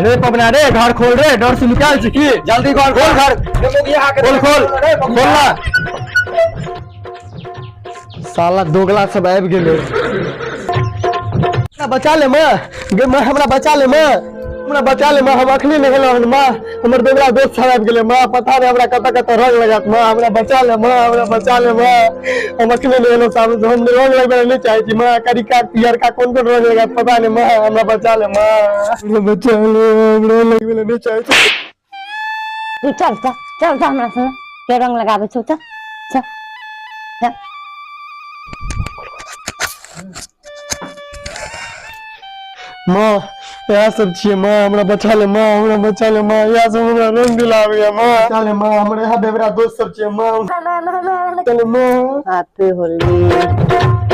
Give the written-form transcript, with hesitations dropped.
रे पबना रे, घर खोल रे, डर से निकाल छी की? जल्दी घर खोल, घर खोल, खोल खोल ना। साला दोगला सब आबि गेलै। हमरा बचा ले माँ, गे माँ, हमरा बचा ले माँ, हमरा बचा ले माँ। हम अखने नहेलहुँ हन माँ, हमर दोगला दोस्त सब आबि गेलै माँ। पता नहि हमरा कतऽ कतऽ रंग लगात माँ। हमरा बचा ले माँ, हमरा बचा ले माँ। हम अखने नहेलहुँ साबुन से, हम रंग लगबै लए नहि चाहै छी माँ। करिका पियरका कोन कोन रंग लगात पता नहि माँ। हमरा बचा ले माँ, हमरा बचा ले, हम रंग लगबै लए नहि चाहै छी। तू चल चल चल चल, हमरा संगे के रंग लगाबै छौ? चल चल चल। माँ, इएह सब छियै माँ। हमरा बचा ले माँ, हमरा बचा ले माँ। इएह सब हमरा रंग दिलाबैया माँ। बचा ले माँ, हमर इएह बेवड़ा दोस्त सब छियै माँ। बचा ले माँ। Happy Holi.